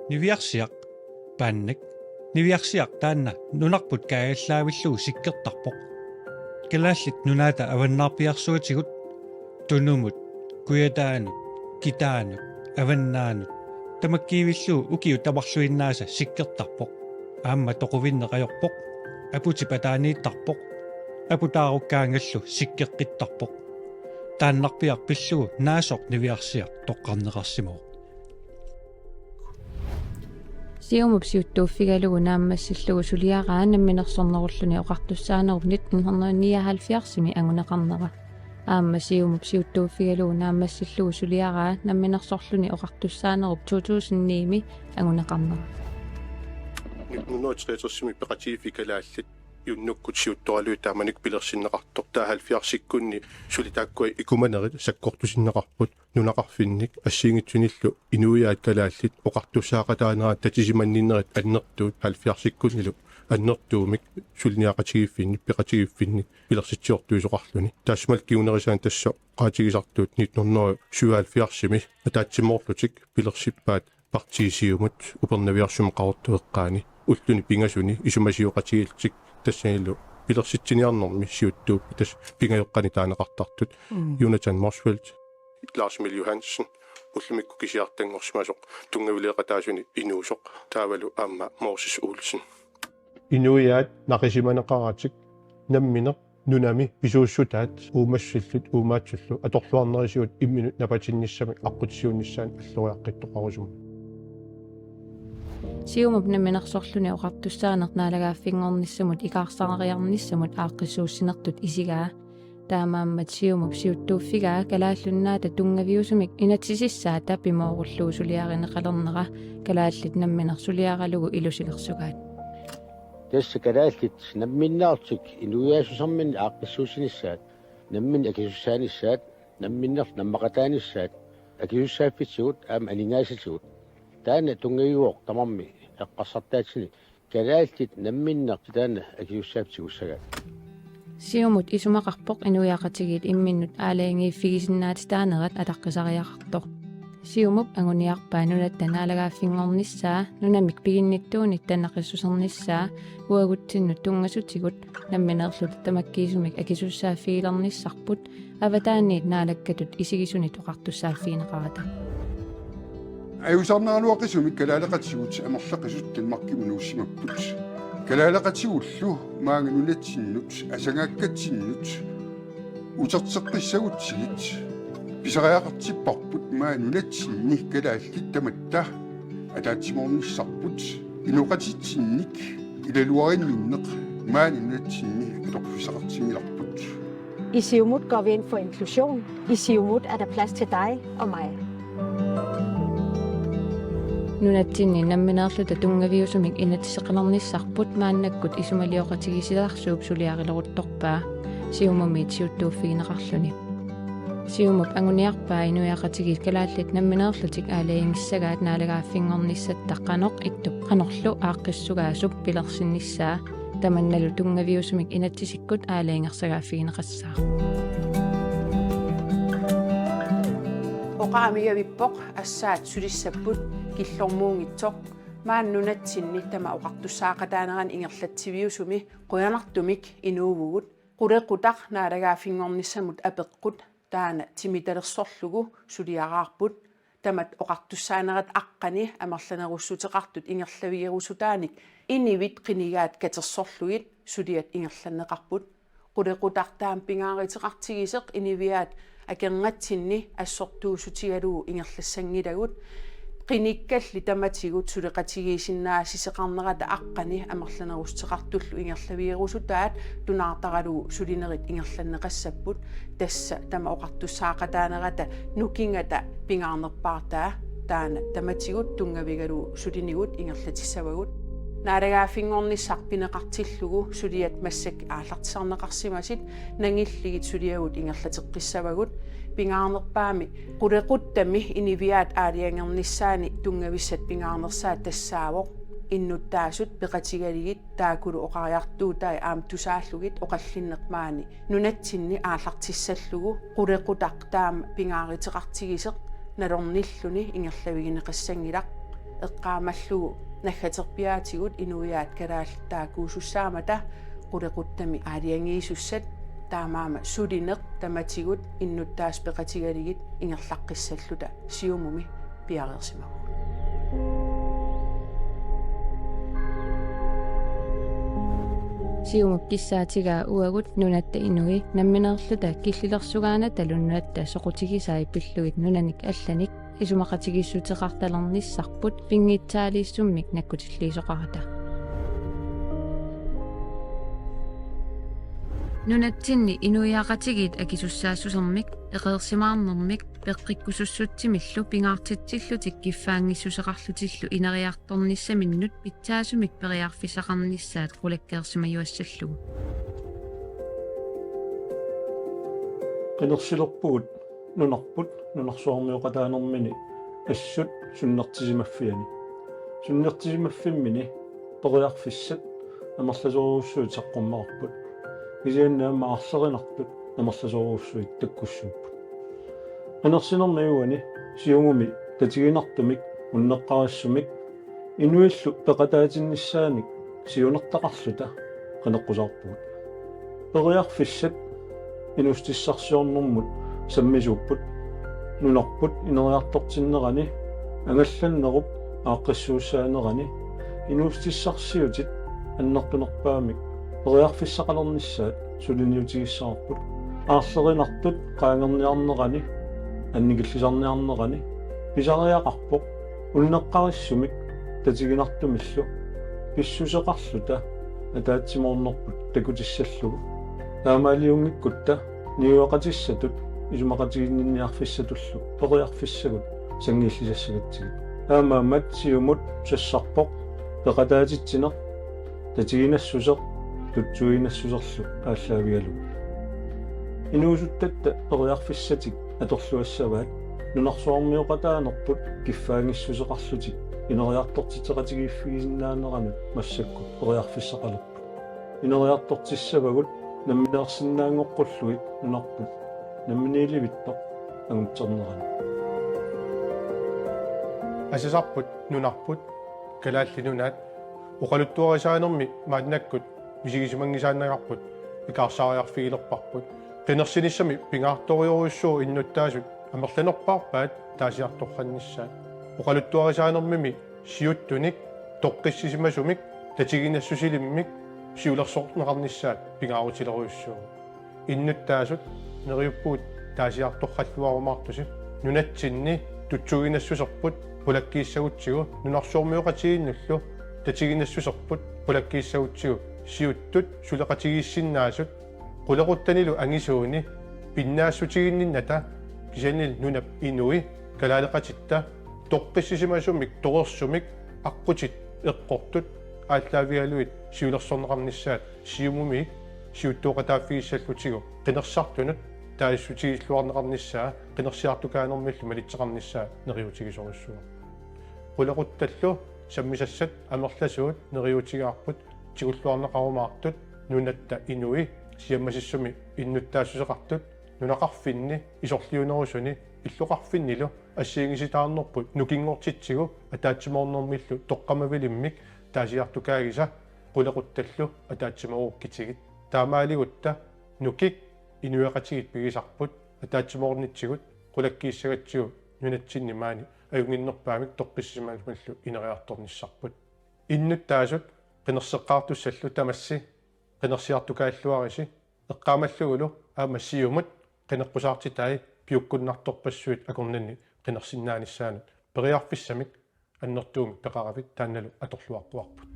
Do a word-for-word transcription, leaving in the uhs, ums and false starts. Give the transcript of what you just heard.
Niviarsiaq, paannak, niviarsiaq taanna nunarput kaajallaavillugu sikkertarpoq. Kalaallit Nunaata avannaarpiarsuatigut Tunumut, Kujataanut, Kitaanut, Avannaanut tamakkiivillugu ukiut tamarluinnaasa sikkertarpoq. Aamma toquvinneq ajorpoq, aputip ataaniittarpoq, aputaarukkaangallu sikkeqqittarpoq. Taannarpiaq pillugu naasoq niviarsiaq toqqarneqarsimavoq. Siumup siuttuuffigalugu naammassillugu suliaraa namminersornerulluni oqartussaanerup nitten hundrede nioghalvfjerdsimi anguneqarnera. Aamma Siumup siuttuuffigalugu naammassillugu suliaraa namminersorluni oqartussaanerup to tusind ni-mi anguneqarnera. Nitten hundrede treogtresimi peqatigiiffik kalaallit Junnukkut siuttoralugit taamanikkut pilersinneqartoq, taava halvfjerdsikkunni suli taakkua ikumanerit sakkortusinneqarput, nunaqarfinnik assigiinngitsunillu inuiaat kalaallit oqartussaaqataanerat tatisimanninnerit annertuut halvfjerdsikkunnilu annertuumik suliniaqatigiiffinni, peqatigiiffinni pilersitsiortuisoqarluni. Taassumalu kingunerisaanik tassa oqaatigisartut nitten hundrede syvoghalvfjerdsimi ataatsimoorlutik pilersippaat Partii Siumut Upernaviarsummi Qaqortup eqqaani ulluni pingasuni isumasioqatigiillutik, tassanilu pilersitsiniarnermi siuttuupput, tassa pingajoqqanik taaneqartartut. Mm. Jonathan Motzfeldt, Lars Emil Johansen, ullumikkut kisiartanngorsimasoq tunngavileeqataasuni inuusoq, taavalu aamma Moses Olsen. Inuiaat naqisimaneqaratik nammineq nunami pisuussutaat uumassillu uumaatsullu atorluarnerisigut imminut napatinnissamik aqqutissiuunnissaanut alloriaqqittoqarusumik. Siumup namminersorluni oqartussaaneq naalagaaffinngornissamut ikaarsaariarnissamut aaqqissuussinertut isigaa. Taamaammat Siumup siuttuuffigaa Kalaallit Nunaata tunngaviusumik inatsisissaata pimoorullugu suliarineqalernera kalaallit nammineq suliaralugu ilusilersugaat. Tassa kalaallit namminneerlutik inuiaassuserminni aaqqissuussinissaat, namminneq akisussaanissaat, namminneq nammaqataanissaat, akisussaaffitsigut aamma aningaasatigut. Taanna tunngaviuvoq tamarmi eqqarsartaatsini kalaallit namminneq taanna akisussaaffitsigut tigussagaat. Siumut isumaqarpoq inuiaqatigiit imminnut aalajangiiffigisinnaatitaanerat ataqqisariaqartoq. Siumup anguniarpaa nunatta naalagaaffinngornissaa, nunamik piginnittuunitta naqissusernissaa, uagutsinnut tunngasutigut nammineerluta tamakkiisumik akisussaaffigilernissarput, avataaniit Naalakkatut isigisunit oqartussaaffigineqarata. Ajuusaarneraluaqisumik kalaaleqatigut amerlaqisut Danmarkimut nuussimapput. Kalaaleqatigullu maanga nunatsinnut asangaakkatsinninnut uterteqqissagutsigit pisariaqartipparput maani nunatsinni kalaallit tamatta ataatsimoornissarput, inoqatitsinnik ilaluarinninneq maani nunatsinni atorfissaqartinngilarput. I Siumut går vi ind for inklusion. I Siumut er der plads til dig og mig. Nunatsinni nammineerluta tunngaviusumik inatsiseqalernissarput maannakkut isumalioqatigiissilarsuup suliarileruttorpaa Siumumiit siuttuuffigineqarluni. Siumup anguniarpaa inuiaqatigiit kalaallit nammineerlutik aalajangissagaat naalagaaffinngornissatta qanoq ittup qanorlu aaqqissugaasup pilersinnissaa, tamannalu tunngaviusumik inatsisikkut aalajangersagaaffigineqassaaq. Oqaamigavippoq assaat sulissapput killormuunngitsoq, maani nunatsinni tama oqartussaaqataanerani ingerlatsiviusumi qujanartumik inuuvugut. Qulequtaq naalagaaffinngornissamut apeqqut taanna timitalersorlugu suliaraarput. Tamat oqartussaanerata aqqani amerlanerussuteqartut ingerlavigerusutaanik inivit qinigaat katersorlugit suliat ingerlanneqarput. Qulequtaq taama pingaaruteqartigisoq inuiaat akornatsinni assortuussutigalugu ingerlassanngilagut. Qinikkalli tamatigut suleqatigiissinnaassisoqarnerata aqqani amerlanerussuteqartullu ingerlavigerusutaat tunaartaralugu sulinerit ingerlanneqassapput. Tassa tama oqartussaaqataanerata nukingata pingaarnerpaartaa, taanna tamatigut tunngavigalugu sulinigut ingerlatissavagut. Naalagaaffinngornissaq pineqartillugu suliat massakkut aallartisarneqarsimasut nangilliit suliavut ingerlateqqissavagut. Pingaarnerpaamik qulequttami inuiaat aalajangernissaanni tunngavissat pingaarnersaat tassaavoq innuttaasut peqatigalugit taakkulu oqariartuutai aamma tusaallugit oqallinneq maani nunatsinni aallartissallugu. Qulequtaq taama pingaaruteqartigisoq nalornilluni ingerlavigineqassanngilaq. Eqqaamallugu naggaterpiaatigut inuiaat kalaallit taakkuusussaammata qulequttami aalajangiisussat, taamaammat sulineq tamatigut innuttaasut peqatigalugit ingerlaqqissalluta Siumumi piareersimavugut. Siumup kissaatigaa uagut nunatta inui nammineerluta killilersugaanatalu nunatta soqutigisai pillugit nunanik allanik isumaqatigiissuteqartalernissarput pinngitsaaliissummik nakkutilliisoqarata. Nunatsinni inuiaqatigiit akisussaassusermik, eqeersimaarnermik, peqqikkusussutsimillu pingaartitsillutik kiffaanngissuseqarlutillu ineriartornissaminnut pitsaasumik periarfissaqarnissaat qulakkeersimajuassallugu. Qinersilerpugut nunarput nunarsuarmioqataanermini assut sunnertisimaffiani. Sunnertisimaffimmini periarfissat amerlasoorujussuit saqqummerput. Kisianni aamma aarlerinartut amerlasoorujussuit takkussuupput. Qinersinermi uani Siumumi tatiginartumik, unneqqarissumik, inuillu peqataatinnissaannik siunertaqarluta qineqqusaarpugut. Periarfissat inuussutissarsiornermut sammisuupput, nunarput ineriartortinnerani, angallannerup aaqqissuussaanerani, inuussutissarsiutit annertunerpaamik periarfissaqalernissaat suliniutigissavarput. Aarlerinartut qaangerniarnerani, annikillisarniarnerani pisariaqarpoq unneqqarissumik tatiginartumillu pissuseqarluta ataatsimoornerput takutissallugu. Taamaaliunngikkutta niueqatissatut isumaqatiginninniarfissatullu periarfissagut sanngiillisassagatsigit. Taamaammat Siumut sassarpoq peqataatitsineq, tatiginassuseq tutsuiginassuserlu aallaavigalugu. Inuusuttatta periarfissatik atorluassavaat nunarsuarmioqataanerput kiffaanngissuseqarlutik ineriartortitseqatigiiffigisinnaaneranut massakkut periarfissaqalerput. Ineriartortissavagut nammineersinnaanngoqqullugit nunarput namminiilivittoq angutsernerani. Asasarput nunarput Kalaallit Nunaat oqaluttuarisaanermi maannakkut misigisimanngisaannagarput ikaarsaariarfigilerparput. Qinersinissami pingaartorujussuuvoq innuttaasut amerlanerpaarpaat taasiartornissaat. Oqaluttuarisaanermimi siuttunik, toqqissisimasumik, tatiginassusilimmik siulersorneqarnissaat pingaarutilerujussuuvoq. Innuttaasut neriuppugut taasiartorluarumaartusi. Nunatsinni tutsuiginassuserput qulakkiissagutsigu, nunarsuarmioqatigiinnullu tatiginassuserput qulakkiissagutsigu, siuttut suleqatigiissinnaasut, qulequttanilu angisuuni pinnaassutiginninnata, kisiannili nunap inui, kalaaleqatitta, toqqissisimasumik, torersumik, aqqutit eqqortut aallaavigalugit siulersorneqarnissaat Siumumi siuttooqataaffigissallutigu qinersisartunut taasissutigiilluarneqarnissaa qinersiartukaanermillu malitseqarnissaa neriuutigisorujussuuvoq. Qulequttallu sammisassat amerlasuut neriuutigaarput tigulluarneqarumaartut nunatta inui siammasissumi innuttaassuseqartut nunaqarfinni isorliunerusuni illoqarfinnilu assigiinngisitaarnerput nukinngortitsigu ataatsimoornermillu toqqammavilimmik taasiartukaagisa qulequttallu ataatsimoorukkitigit. Taamaaligutta nukik inuiaqatigiit pigisarput ataatsimoornitsigut qulakkiissagatsigu nunatsinni maani ajunnginnerpaamik toqqissisimasumillu ineriartornissarput. Innuttaasut qinerseqqaartussallu tamassi qinersiartukaalluarisi eqqaamallugulu aamma Siumut qineqqusaartitai piukkunnartorpassuit akornanni qinersinnaanissaannut periarfissamik annertuumik peqaravit taannalu atorluaqquarput.